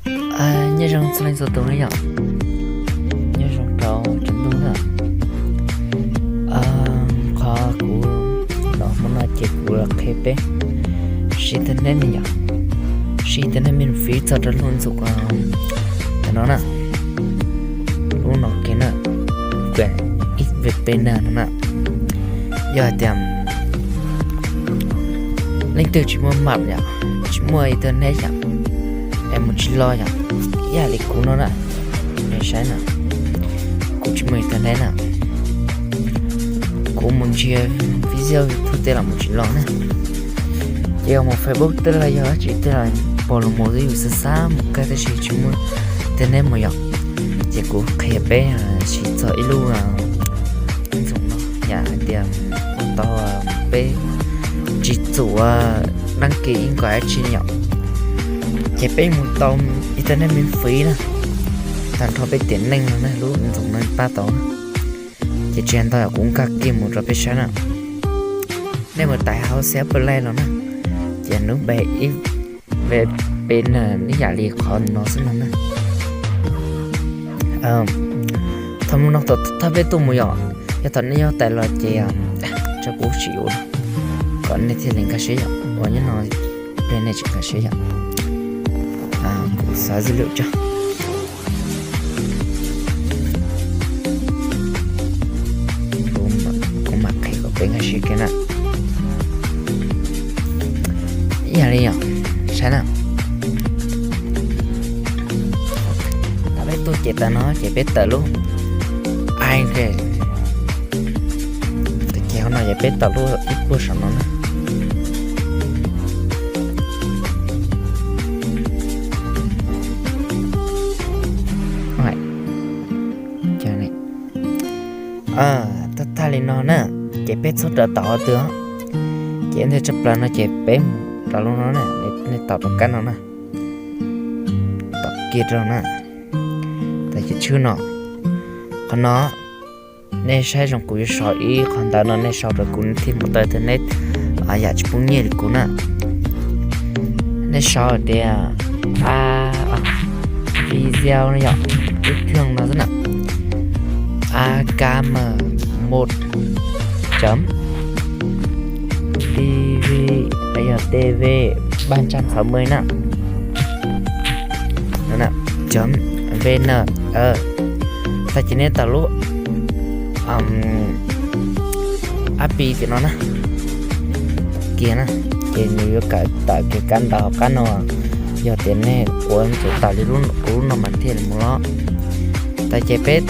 Nyob zoo txhua leej txhua tus na yom, nyob zoo rau tsaus ntuj na. Qhov kuv los hmo no ces kuv los qhia peb siv internet ne yom, siv internet miễn phí txog rau lub ntxum tam no na, lub no kiag na, ib V P N no na. Yog hais tias leej twg tsis muaj mạng yom, tsis muaj internet yom, es mus tsis los yom, ib yam li kuv no na, nej saib na, kuv tsis muaj internet na, kuv mus ntsia video YouTube tej los mus tsis los na. Ces yog mus Facebook tej los yog dab tsi tej los pom los mus twb yus xav xav mus kawg tab sis tsis muaj internet mus yom. Ces kuv qhia peb siv txog ib lub ntxoov no, yam hais tias ua tau peb tsis txum đăng ký ib nkaus dab tsi yom, ces peb mus tau internet miễn phí na, tag nrho peb tiam neej no na, lub ntxoov no pab tau na. Ces tsis hais ntau yom, kuv nkag kiag mus rau peb saib na. Nej mus tải hauv C H Play los na, ces nub B ib V P N ib yam li qhov no xwb no na. Thaum mus no thawj peb tuaj mus yom, yog thaum nej yog tải los ces tso kuv sim ua kom nej thiaj li nkag siab yom, uas nyob no pliag nej tsis nkag siab yom. Kuv xav dữ liệu tso. Kuv mam qhia kom peb nkag siab kiag na. Ib yam li yom, saib na. Thaum peb tuaj ces tam no ces peb tawm lub ai, ces hauv no ces peb tawm lub ib puag saum no na. Tag tag li no na, ces peb txhob rawm taus qhov twg os. Ces ntej tshaj plaws no ces peb mus rau lub no na, nej taus rov qab no na, taus kiag rau na, tas ces tshwb no. Qhov no nej saib zoo kuv yuav sau ib qho ntawv no nej sau rau kuv thiaj mus tau internet yam tsis poob nyiaj li kuv na. Nej sau tias a video no yom, ib thwj no xwb na, akm một chấm tv, yog T V ba trăm sáu mươi na, chấm vn. Tag ces nej taus lub app Pi tim no na, kiag na, ces nws yuav kawm tawm kiag kab ntawv hauv qab no. Yog tias nej ua txuv tas li kuv lub no mas thiaj li mus los. Tas ces peb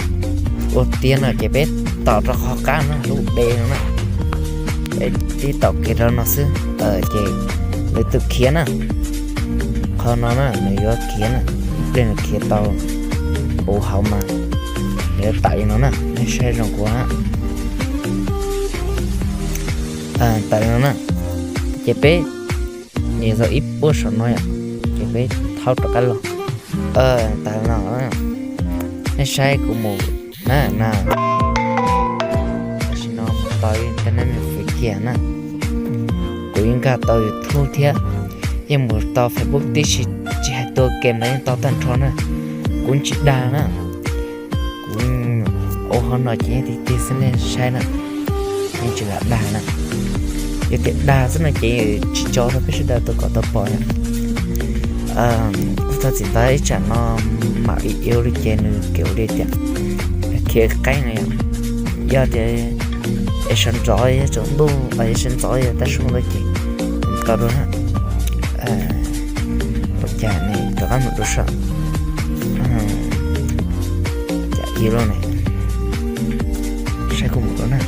ua tiag no ces peb taus rau qhov qab no lub de no na, peb tib taus kiag rau no xwb, ces nws twb khiav na. Qhov no na nws yuav khiav na, ib pliag nws khiav tau puv hauv mas nws yuav tawm li no na, nej saib zoo kuv tawm li no na. Ces peb nyiam tau ib puag saum no yom, ces peb thaub rov qab los. Tawm no, nej saib kuv mus na na. Tam sim no mus tau internet miễn phí kiag na. Kuv yeej nkag tau YouTube thiab, yeej mus tau Facebook tib si, tsis hais tua game los yeej tau tag nrho na. Kuv tsis dag na. Kuv ua hauv no ces yeej tiag tiag xwb nej saib na, yeej tsis lam dag na. Yog tias dag xwb no ces tsis tso rau peb sawv daws tau kom tau pom na. Kuv thov txim ntawd ib tsam no mam ib ib li ces nws kev ua li tias khiav qeeb no yom. Yog tias es sawv ntxov yog tsaus ntuj, es sawv ntxov yog tav su ntawd ces tau dua na. Ua cas ne rov qab mus rau saum, cas ib lub ne, saib kuv mus rau na.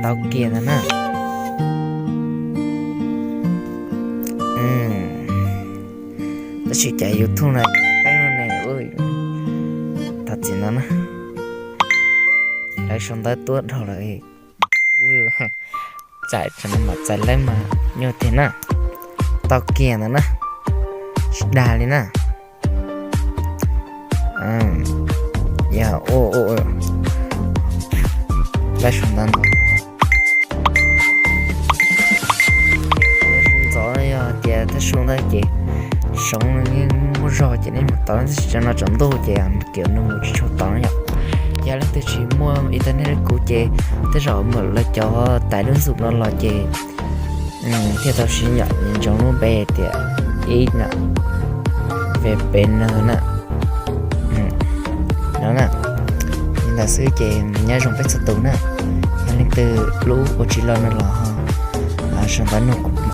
Tau kiag ntawd na. Tab sis cas YouTube no qeeb no ne, thov txim ntawd na. Lawv sau ntawv tuaj dhau lawm. Txais tseem mam txais lawm mas nyuaj tiag na. Tau kiag ntawd na, tsis dag li na. Yog ua, lawv sau ntawv ntawd. ces soov yeej muaj zog ces nej mus tau, tab sis tsam no tsaus ntuj ces kiag nws mus tsis tshua tau yom. Yog leej twg tsis muaj internet li kuv ces tej zaum mus lawv cov tais lub nzum no los ces thiaj tau siv yom, nws ntsoov lub npe tias ib na, V P N na. No na, li ntawd xwb ces nyob zoo peb txhua tus na. Yog leej twg lub ua tsis los no los ho sau ntawv nug kuv